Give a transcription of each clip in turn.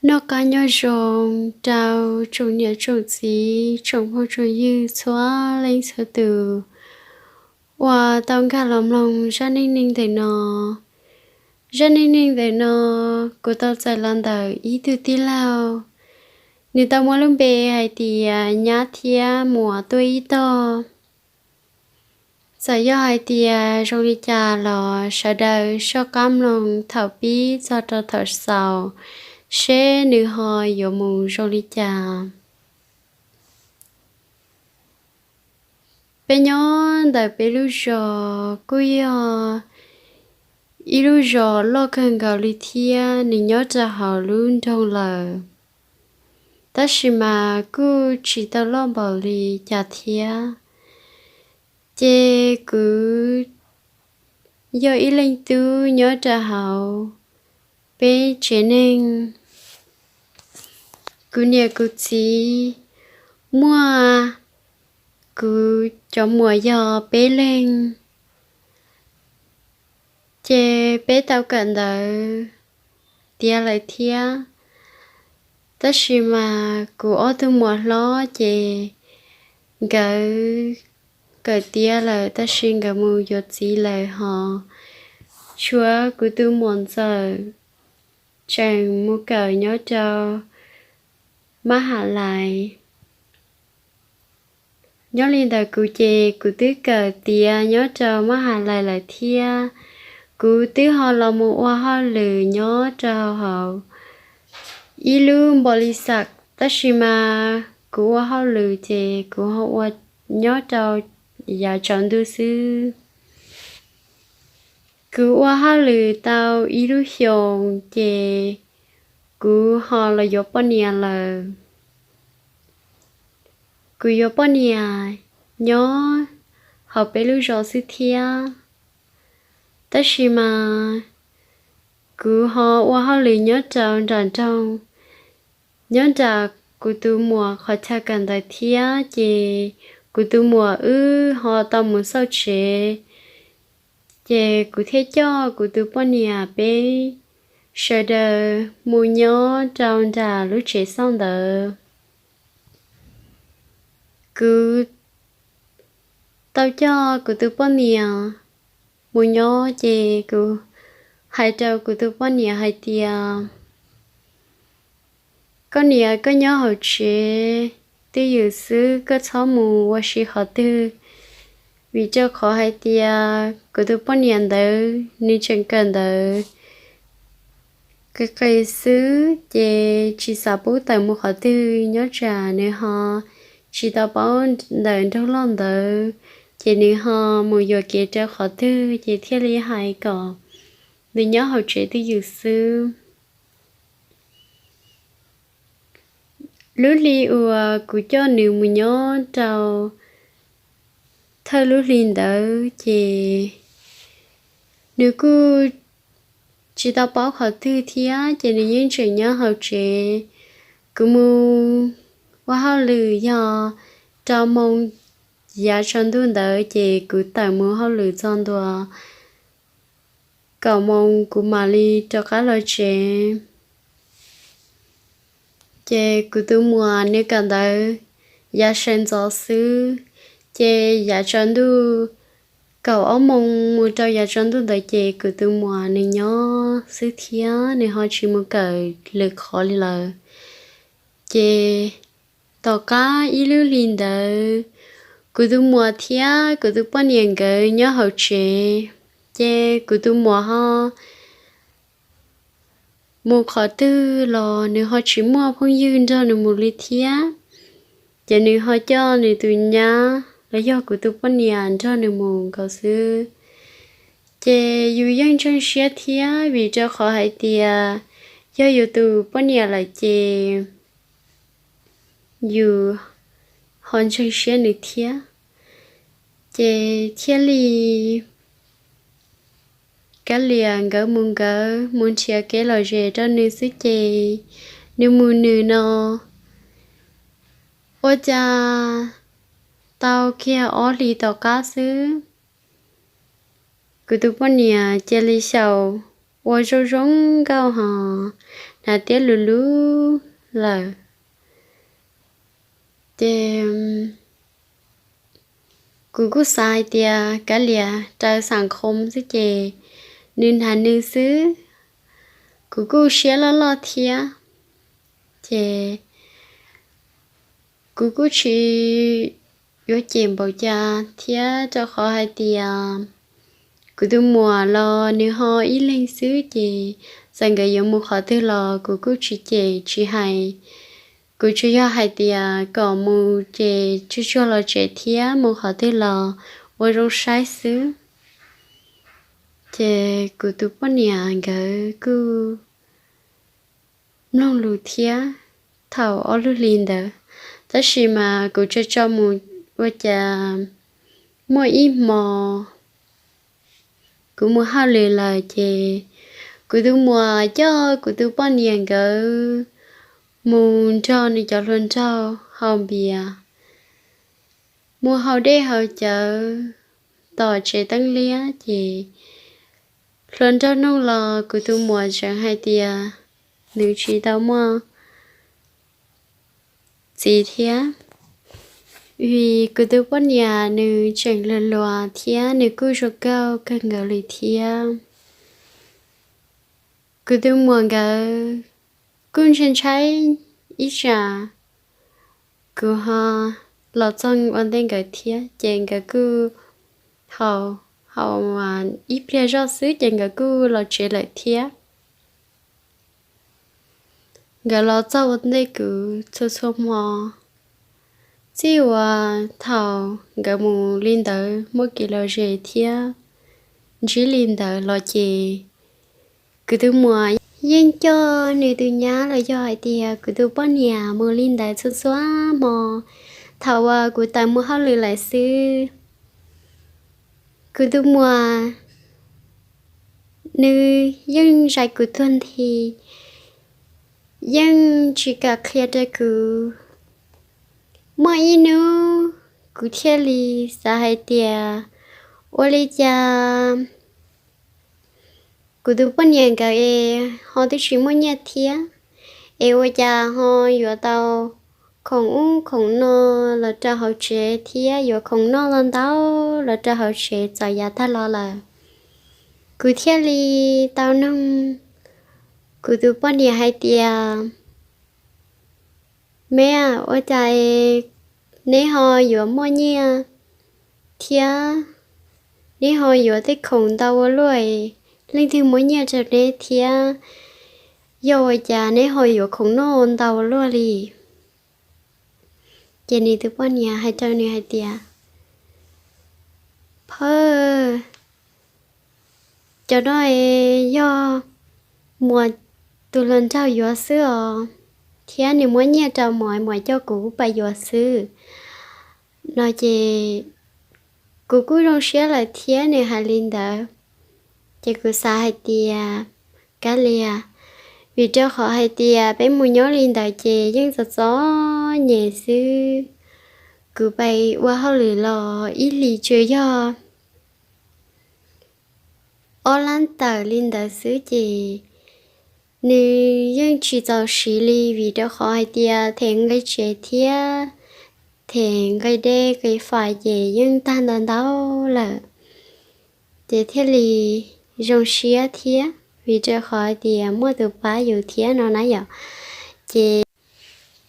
Noj qab nyob zoo rau tsoom niam tsoom txiv, tsoom phooj tsoom ywg txhua leej txhua tus uas tau nkag los mloog zaj neej neeg ntawm no. Zaj neej neeg ntawm no kuv tau txais los ntawm ib tug tij laug, nws tau muab lub npe hais tias Nyab thiab Muas tuaj ib tog. Txawm yog hais tias zoo li cas los sawv daws soj qab mloog thaum pib txog rau thaum xaus seb nws ho yuav mus zoo li cas. Peb nyob ntawm peb lub zos kuj yog ib lub zos loj kawg nkaus li thiab nws nyob rau hauv lub nroog lawm, tab sis mas kuj tsis tau loj npaum li cas thiab. Ces kuv yog ib leej tub nyob rau hauv peb tsev neeg. Kuv niam kuv txiv muaj kuv cov muam yog peb leeg, ces peb tau kawm ntawv tiav lawm thiab. Tab sis mas kuv ob tug muam hlob ces nkawd kawm tiav lawm tab sis nkawd mus yuav txiv lawm hos tshuav kuv tus muam ntxawm tseem mus kawm nyob rau mab has lais. Nyob li ntawd kuv ces kuv twb kawm tiav nyob rau mab has lais lawm thiab. Kuv twb ho los mus ua hauj lwm nyob rau hauv ib lub npau li xam, tab sis mas kuv ua hauj lwm ces kuv ho ua nyob rau yav tsaus ntuj xwb. Kuv ua hauj lwm tau ib lub xyoos ces kuv ho los yuav poj niam lawm. Kuv yuav poj niam nyob hauv peb lub zos xwb thiab, tab sis mas kuv ho ua hauj lwm nyob rau nram nroog, nyob nram kuv tus muam qhov chaw kawm ntawv thiab ces kuv tus muam wb ho tau mus xauj tsev, ces kuv thiaj coj kuv tus poj niam peb sawv daws mus nyob rau nram lub tsev xauj ntawd. Kuv tau coj kuv tus poj niam mus nyob ces kuv hais rau kuv tus poj niam hais tias, koj niam, koj nyob hauv tsev twj ywm xwb, koj txhob mus ua si qhov twg, vim rau qhov hais tias kuv tus poj niam ntawd nws tseem kawm ntawv qis qis xwb ces tsis xav pub tawm mus qhov twg, nyob tsam nws ho tsis tau paub ntawm nroog loj ntawd, ces nws ho mus yuam kev rau qhov twg ces thiaj li hais kom nws nyob hauv tsev twj ywm xwb. Lub hli uas kuv coj nws mus nyob rau thawj lub hli ntawd ces nws kuj tsis tau paub qhov twg thiab ces nws yeej tseem nyob hauv tsev. Kuv mus ua hauj lwm yog rau moo yav tsaus ntuj ntawd ces kuv tawm mus hauj lwm txog ntua kaum moo kuv mam li rov qab los tsev. Ces kuv tus muam nws kawm ntawv yav sawv ntxov xwb, ces yav tsaus ntuj kaum ob moo mus rau yav tsaus ntuj ntawd ces kuv tus muam nws nyob xwb thiab nws ho tsis mus kawm lwm qhov li lawm. Ces tom qab ib lub hli ntawd, kuv tus muam thiab kuv tus poj niam nkawd nyob hauv tsev, ces kuv tus muam ho mus qhov twg los nws ho tsis muaj phooj ywg nrog nws mus li thiab. Ces nws ho coj nws tus nyab los yog kuv tus poj niam nrog nws mus nkaus xwb. Ces yus yeej ntseeg siab thiab vim rau qhov hais tias yog yus tus poj niam lawm ces yus ho ntseeg siab nws thiab. Ces thiaj li kav liam nkawd mus nkawd, mus nrhiav kev lom zem rau nws xwb ces nws mus nws no. Ua cas tau kiag ob hlis tom qab xwb, kuv tus poj niam cia li xyaum ua zoo zoo nkauj hos hnav tiab lus lub lawm. Ces kuv kuj xav hais tias kav liam raws xam khoov xwb ces nws hnav nws xwb, kuv kuj siab loj loj thiab. Ces kuv kuj tsis yuav cem npaum cas thiab, rau qhov hais tias kuv tus muam los nws ho ib leeg xwb ces txawm nkawd yuav mus qhov twg los kuv kuj tsis cem tsis hais. Kuv tsuas yog hais tias kom mus ces tsuag tsuag los tsev thiab, mus qhov twg los ua zoo saib xwb. Ces kuv tus poj niam nkawd kuj mloog lus thiab thaum ob lub hlis ntawd. Tab sis mas kuv tso tso mus ua cas muaj ib hmo kuv mus hauj lwm lawm ces kuv tus muam coj kuv tus poj niam nkawd mus nrog nws cov hluas nraug haus npias, mus haus dej haus cawv tom tsev teeb liab ces hluas nraug nug los kuv tus muam tseem hais tias nws tsis tau muaj txiv thiab, vim kuv tus poj niam nws tseem hluas hluas thiab nws kuj zoo nkauj kawg nkaus li thiab. Kuv tus muam nkawd kuj ntshai ntshai ib tsam kuv ho los txog ua ntej nkawd thiab ces nkawd kuj haus, haus ib pliag zoj xwb ces nkawd kuj los tsev lawm thiab. Nkawd los txog ua ntej kuv txhua txhua hmo. Txij uas thaum nkawd mus li ntawd muaj kev lom zem thiab ntsib li ntawd los ces kuv tus muam yeej coj nws tus nyab los yog hais tias kuv tus poj niam mus li ntawd txhua txhua hmo thaum uas kuv tawm mus hauj lwm lawm xwb. Kuv tus muam nws yeej zais kuv tuag nthi, yeej tsis kam qhia rau kuv. Muaj ib hnub kuv thiaj li xav hais tias ua li cas kuv tus poj niam nkawd es ho twb tsis muaj nyiaj thiab, es ua cas ho yuav tau khoom ub khoom no los rau hauv tsev thiab yuav khoom noj los ntau los rau hauv tsev txaus yav tag los lawm. Kuv thiaj li tau nug kuv tus poj niam hais tias, me, ua cas neb ho yuav muaj nyiaj thiab neb ho yuav tej khoom ntau ua luaj, leej twg muab nyiaj rau neb thiab, yog ua cas neb ho yuav khoom noj ntau ua luaj li? Ces nws tus poj niam hais rau nws hais tias, phawj, cov no yog muam tus hluas nraug yuav xwb os, thiab nws muab nyiaj rau muam, muam coj kuv pais yuav xwb no ces kuv kuj zoo siab lawm thiab nws hais li ntawd. Ces kuv xav hais tias kav liam, vim rau qhov hais tias peb mus nyob li ntawd ces yeej txom txom nyem xwb. Kuv pais ua hauj lwm los ib hlis tsuas yog ob lab tawm li ntawd xwb ces nws yeej tsis txaus siv li, vim rau qhov hais tias them nqi tsev thiab them nqi dej nqi fais ces yeej tag ntau ntau lawm. Ces thiaj li zoo siab thiab, vim rau qhov hais tias muaj tus pab yus thiab no na yom. Ces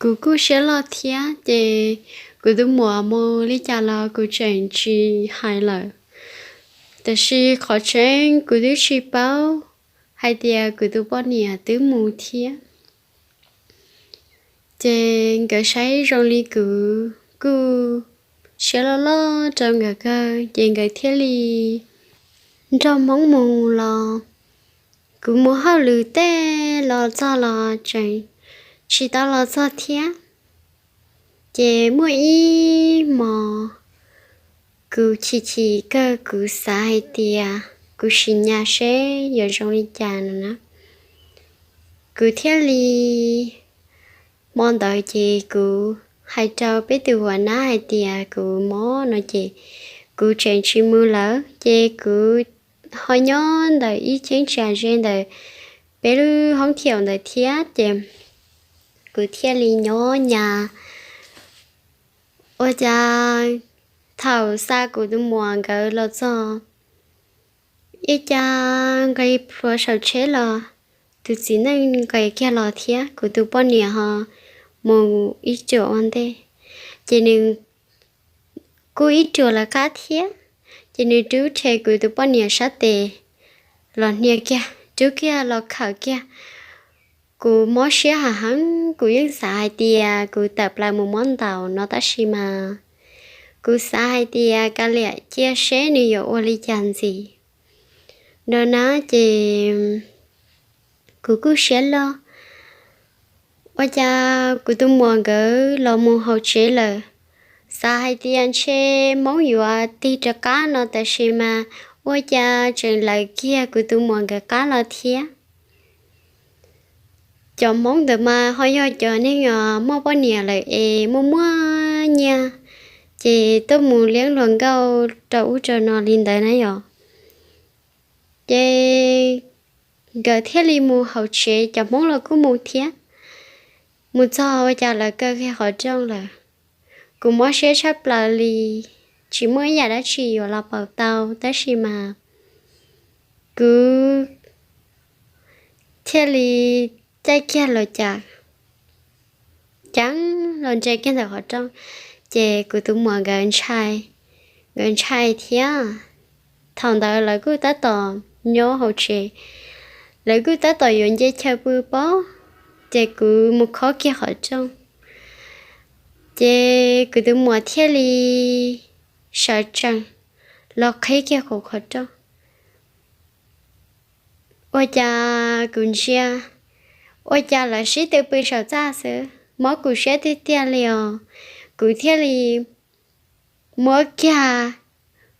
kuv kuj siab loj thiab, ces kuv tus muam mus li cas los kuv tseem tsis hais lawm. Tiam sis qhov tseeb kuv twb tsis paub hais tias kuv tus poj niam twb mus thiab. Ces nkawd saib zoo li kuv kuj siab loj loj rau nkawd kawg, ces nkawd thiaj li nrog Hmoob mus los. Kuv mus hauj lwm tej los txog los tseem tsis tau los txog thiab. Ces muaj ib hmos kuv chim chim kawg, kuv xav hais tias kuv sim nyas seb yuav zoo li cas no na. Kuv thiaj li, hmo ntawd ces kuv hais rau peb tus huas nab hais tias kuv mob no ces kuv tseem tsis mus lawm, ces kuv ho nyob ntawm ib cheeb tsam ze ntawm peb lub hoob thiaum ntawd thiab ces kuv thiaj li nyob nyas. Ua cas thaum xa kuv tus muam nkawd los txog, ib ca nqis plhuav saum tsheb los, tus txiv neej nqis kiag los thiab kuv tus poj niam ho mus ib cuam ua ntej, ces nws kuj ib cuam lawv qab thiab. Ces nws rub rhe kuv tus poj niam sab tes los hnia kiag, rub kiag los khawm kiag. Kuv mob siab heev heev, kuv yeej xav hais tias kuv tawm plaws mus muab ntaus no tab sis mas kuv xav hais tias kav liam cia seb nws yuav ua li cas ntxiv no na. Ces kuv kuj siab loj. Ua cas kuv tus muam nkawd los mus hauv tsev lawm, xav hais tias ntshe Hmoob yuav tig rov qab no tab sis mas ua cas tseem lawv kiag kuv tus muam nkawd qab los thiab. Cov Hmoob ntawd mas ho yog cov neeg muaj poj niam lawm es muaj muaj nyiaj, ces tuaj mus liab luag nkauj rau ub rau no li ntawd na yom. Ces nkawd thiaj li mus hauv tsev, cov Hmoob los kuj mus thiab. Mus txog ua cas lawv kaw kiag qhov rooj lawm. Kuv mob siab tshaj plaws li, tsis muaj ib yam dab tsi yuav los pauv tau tab sis mas kuv thiaj li caij kiag los cas, ceev los ntsia kiag ntawm qhov rooj, ces kuv tus muam nkawd ntshai, nkawd ntshai thiab. Thaum ntawd lawv kuj tab tom nyob hauv tsev, lawv kuj tab tom yuav nce chaw pw pob, ces kuv mus khob kiag qhov rooj, ces kuv tus muam thiaj li sawv tsees los qhib kiag kuv qhov rooj. Ua cas kuv ntsia, ua cas lawv sib tw pw saum txaj xwb, mob kuv siab tiag tiag li os. Kuv thiaj li muab kiag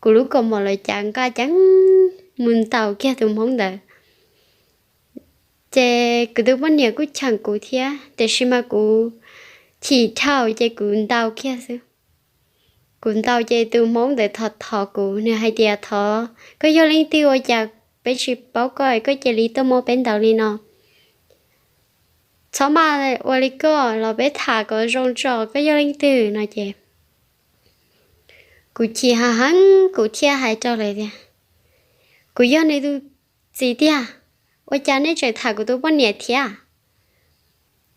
kuv lub kaus mom los cas nqa ceev mus ntaus kiag tus Hmoob ntawd. Ces kuv tus poj niam kuj cheem kuv thiab tiam sis mas kuv chim dhau ces kuv ntaus kiag xwb. Kuv ntaus ces tus Hmoob ntawd thov thov kuv, nws hais tias, Thov, koj yog leej twg ua cas peb tsis paub koj, koj cia li tuaj muab peb ntaus li no? Txhob maj ua li koj los peb tham kom zoo tso, koj yog leej twg no ces kuv chim heev heev kuv thiaj hais rau lawv tias, Kuv yog nws tus txiv tiag, ua cas nej tseem tham kuv tus poj niam thiab?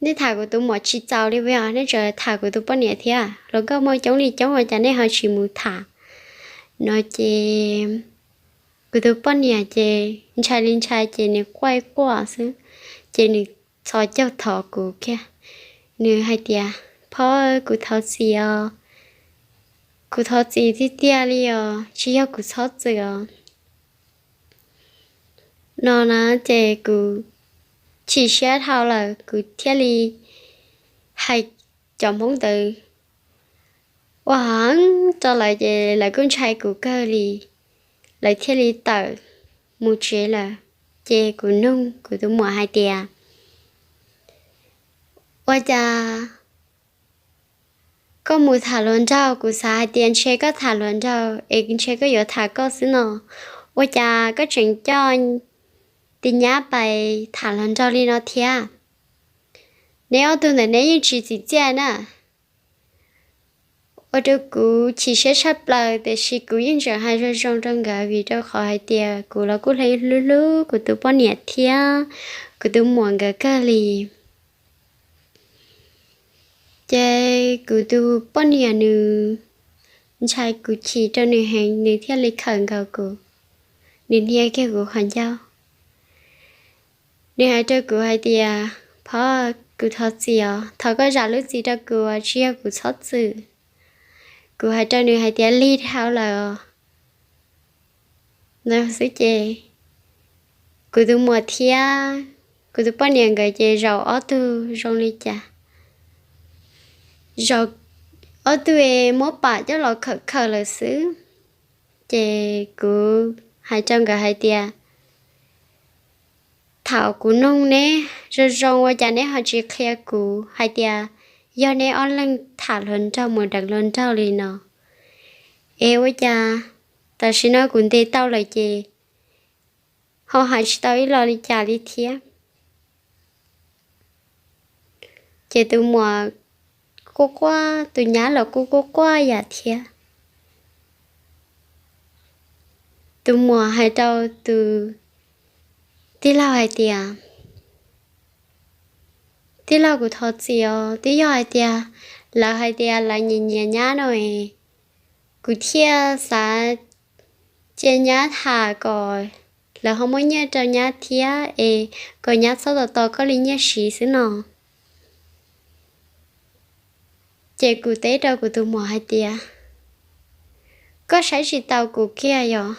Nej tham kuv tus muam tsis txaus li puas yog, nej tseem tham kuv tus poj niam thiab? Hluas nkauj muaj coob li coob ua cas nej ho tsis mus tham? No ces kuv tus poj niam ces ntshai li ntshai ces nws quaj quaj xwb, ces nws txhos caug thov kuv kiag. Nws hais tias, Phauj, kuv thov txim os, kuv thov txim tiag tiag li os, tsis yog kuv txhob txwm os. No na ces kuv chim siab dhau lawm kuv thiaj li hais cov Hmoob ntawd ua heev rau lawv ces lawv kuj ntshai kuv kawg li, lawv thiaj li tawm mus tsev lawm. Ces kuv nug kuv tus muam hais tias, Ua cas koj mus tham hluas nraug? Kuv xav hais tias ntshe koj tham hluas nraug es ntshe koj yuav tham koj xwb no, ua cas koj tseem coj tus nyab pais tham hluas nraug li no thiab? Neb ob tug ntawm neb yeej tsis txim txiaj na. Ua rau kuv chim siab tshaj plaws tiam sis kuv yeej tseem hais zoo zoo rau nkawd vim rau qhov hais tias kuv los kuj hlub hlub kuv tus poj niam thiab kuv tus muam nkawd kawg li. Ces kuv tus poj niam nws ntshai kuv chim rau nws heev, nws thiaj li khawm nkaus kuv, nws hnia kiag kuv qhov ncauj. Nws hais rau kuv hais tias, Phauj, kuv thov txim os, thov koj zam lub txim rau kuv, tsis yog kuv txhob txwm. Kuv hais rau nws hais tias, Lig dhau lawm os. Ntawd xwb ces kuv tus muam thiab kuv tus poj niam nkawd ces zaum ob tug zoo li cas, zaum ob tug es muab pam coj los khawm khawm lawm xwb. Ces kuv hais rau nkawd hais tias, Thaum kuv nug neb zoo zoo ua cas neb ho tsis qhia kuv hais tias yog neb ob leeg tham hluas nraug mus deev hluas nraug li no? Es ua cas tam sim no kuv ntes tau lawm ces ho hais tsis tau ib lo li cas li thiab. Ces tus muam quaj quaj, tus nyab los kuj quaj quaj yam thiab. Tus muam hais rau tus tij laug hais tias, Tij laug, kuv thov txim os, twb yog hais tias lawv hais tias lawv nyiam nyiam nyab no es kuv thiaj xav cia nyab tham kom lawv ho muab nyiaj rau nyab thiab es kom nyab txhob tos tos koj li nyiaj siv xwb no. Ces kuv teb rau kuv tus muam hais tias, Koj saib tsis taus kuv kiag yom?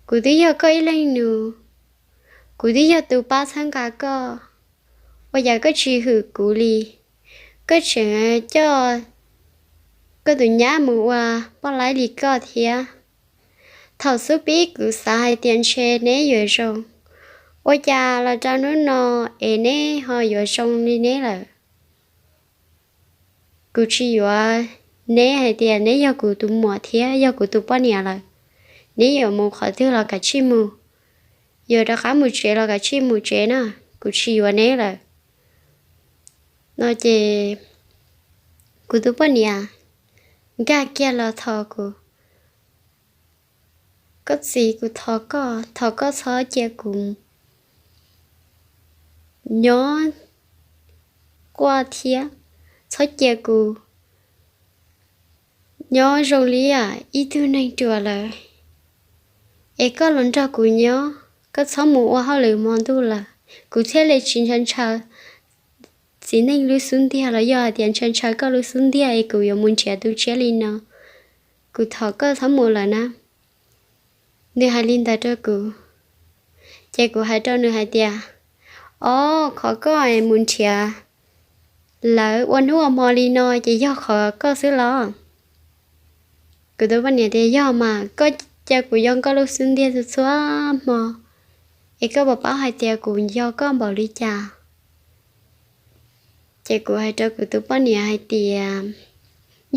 Kuv twb yog koj ib leeg nus, kuv twb yog tus pab txhawb nqa koj, ua cas koj tsis hwm kuv li? Koj tseem coj koj tus nyab mus ua poj laib li koj thiab. Thaum xub pib kuv xav hais tias ntshe neb yuav zoo, ua cas los rau hnub no es neb ho yuav zoo li neb lawm. Kuv tsis yuav neb hais tias neb yog kuv tus muam thiab yog kuv tus poj niam lawm. Neb yuav mus qhov twg los kav tsij mus, yuav rov qab mus tsev los kav tsij mus tsev na, kuv tsis yuav neb lawm. No ces kuv tus poj niam nkag kiag los thov kuv, Koj txiv, kuv thov koj, thov koj txhob cia kuv nyob quaj thiab, txhob cia kuv nyob zoo li ib tug neeg ruam lawm, es koj los nrog kuv nyob, koj txhob mus ua hauj lwm hmo ntuj lawm, kuv thiaj li tsis ntshaw ntshaw txiv neej lub xub ntiag los yog hais tias ntshaw ntshaw koj lub xub ntiag es kuv yuav mus nrhiav tus tshiab li no. Kuv thov koj txhob mus lawm na. Nws hais li ntawd rau kuv, ces kuv hais rau nws hais tias, Ob, qhov koj mus nrhiav lawv ua hnub ua hmo li no ces yog qhov koj xwb los? Kuv tus poj niam tias, Yog mas, koj cia kuv nyob koj lub xub ntiag txhua txhua hmo, es koj puas paub hais tias kuv nco koj npaum li cas? Ces kuv hais rau kuv tus poj niam hais tias,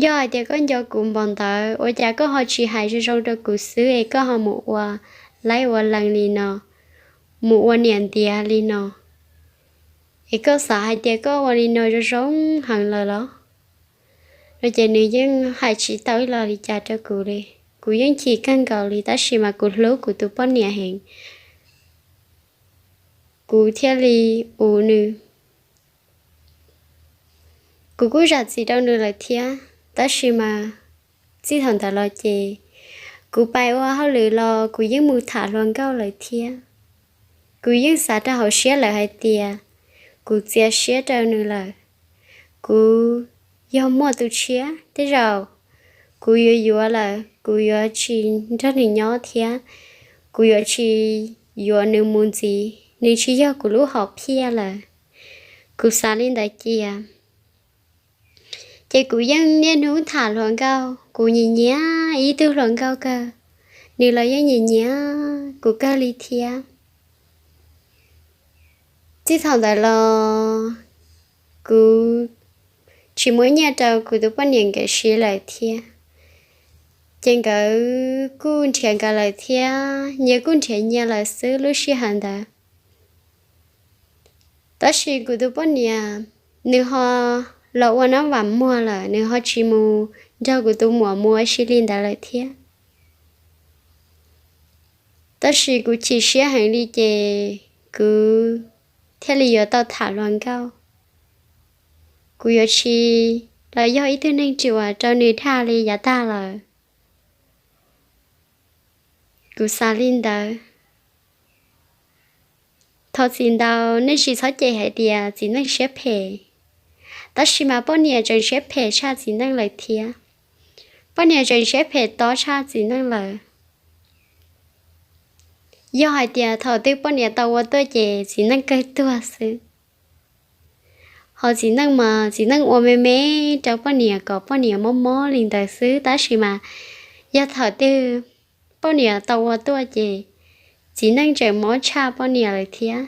Yog hais tias koj nco kuv npaum ntawd, ua cas koj ho tsis hais zoo zoo rau kuv xwb es koj ho mus ua laib ua lees li no, mus ua niam ntiav li no, es koj xav hais tias koj ua li no zoo zoo heev lawm los? No ces nws yeej hais tsis tau ib lo li cas rau kuv li. Kuv yeej chim kawg nkaus li tab sis mas kuv hlub kuv tus poj niam heev, kuv thiaj li ua nws. Kuv kuj zam txim rau nws lawm thiab, tab sis mas txij thaum ntawd los ces kuv pais ua hauj lwm los kuv yeej mus tham hluas nkauj lawm thiab. Kuv yeej xav rau hauv siab lawm hais tias kuv txiav siab rau nws lawm. Kuv yog muaj tus tshiab, tej zaum kuv yuav yuav lawm, kuv yuav tsis nrog nws nyob thiab, kuv yuav tsis yuav nws mus ntxiv, nws tsis yog kuv lub hom phiaj lawm. Kuv xav li ntawd cia. Ces kuv yeej niaj hnub tham hluas nkauj, kuv nyiam nyiam ib tug hluas nkauj kawg, nws los yeej nyiam nyiam kuv kawg li thiab. Txij thaum ntawd los kuv tsis muab nyiaj rau kuv tus poj niam nkawd siv lawm thiab. Ces nkawd kuj nrhiav nkawd lawm thiab, nyias kuj nrhiav nyias lawm xwb lub sij hawm ntawd. Tab sis kuv tus poj niam, nws ho los ua nab vam muag lawm, nws ho tsis mus nrog kuv tus muam mus ua si li ntawd lawm thiab. Tab sis kuv chim siab heev li ces kuv thiaj li yuav tau tham hluas nkauj. Kuv yuav tsis los yog ib tug neeg ruam rau nws dhau li yav tag lawm. Kuv xav li ntawd. Thov txim ntau, nej tsis txhob cem hais tias txiv neej siab phem, tab sis mas poj niam tseem siab phem tshaj txiv neej lawm thiab. Poj niam tseem siab phem tob tshaj txiv neej lawm. Yog hais tias thaum twg poj niam tau ua tuaj ces txiv neej kawg tuag xwb. Ho txiv neej mas txiv neej ua me me rau poj niam kom poj niam mob mob li ntawd xwb, tab sis mas yog thaum twg poj niam tau ua tuaj ces txiv neej tseem mob tshaj poj niam lawm thiab.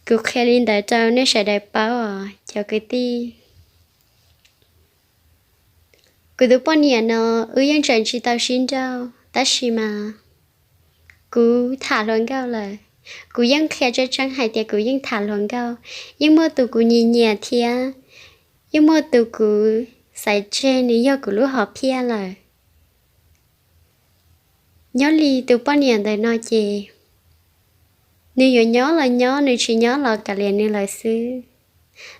Kuv qhia li ntawd rau nej sawv daws paub os cov kwv tij. Kuv tus poj niam no wb yeej tseem tsis tau sib nrauj, tab sis mas Kuv tham hluas nkauj lawm. Kuv yeej qhia tseeb tseeb hais tias kuv yeej tham hluas nkauj. Yeej muaj tus kuv nyiam nyiam thiab yeej muaj tus kuv xaiv tseg nws yog kuv lub hom phiaj lawm. Nyob li tus poj niam ntawm no ces nws yuav nyob los nyob, nws tsis nyob los kav liam nws lawm xwb.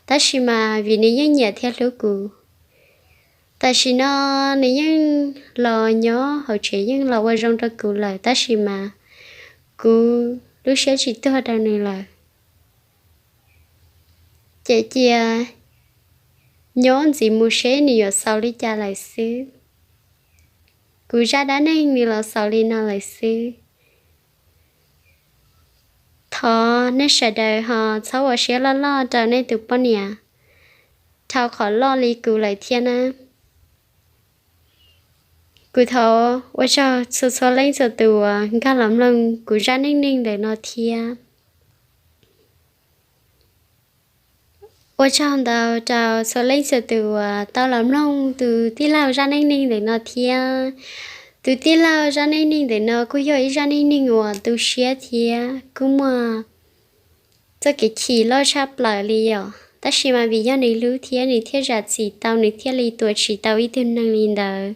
Tab sis mas vim nws yeej nyiam thiab hlub kuv, tam sim no nws yeej los nyob hauv tsev, yeej los ua zoo rau kuv lawm, tab sis mas kuv lub siab tsis tuag rau nws lawm. Ces cia nyob ntxiv mus seb nws yuav xaus li cas lawm xwb. Kuv zaj dab neeg nws los xaus li no lawm xwb. Thov nej sawv daws ho txhob ua siab loj loj rau nej tus poj niam dhau qhov loj li kuv lawm thiab na. Kuv thov ua tsaug txhua txhua leej txhua tus uas nkag los mloog kuv zaj neej neeg ntawm no thiab. Ua tsaug ntau rau txhua leej txhua tus uas tau los mloog tus tij laug zaj neej neeg ntawm no thiab. Tus tij laug zaj neej neeg ntawm no kuj yog ib zaj neej neeg uas tu siab thiab kuj muaj txoj kev chim loj tshaj plaws li yom, tab sis mas vim yog nws hlub thiab nws thiaj zam txim tau, nws thiaj li tua tsis tau ib tug neeg li ntawd.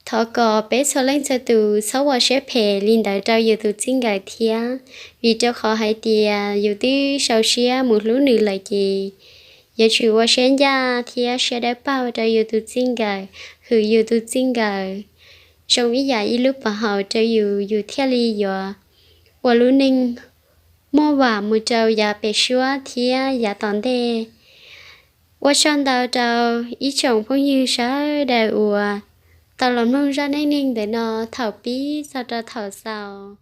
Thov kom peb txhua leej txhua tus txhob ua siab phem li ntawd rau yus tus txij nkawm thiab, vim rau qhov hais tias yus twb sau siab mus hlub nws lawm ces yuav tsum ua siab ncaj thiab siab dawb paug rau yus tus txij nkawm, hwm yus tus txij nkawm zoo ib yam ib lub pov haum rau yus, yus thiaj li yuav ua lub neej muaj vam mus rau yav pem suab thiab yav tom ntej. Ua tsaug ntau rau ib tsoom phooj ywg sawv daws uas tau los mloog zaj neej neeg ntawm no thaum pib txog rau thaum xaus.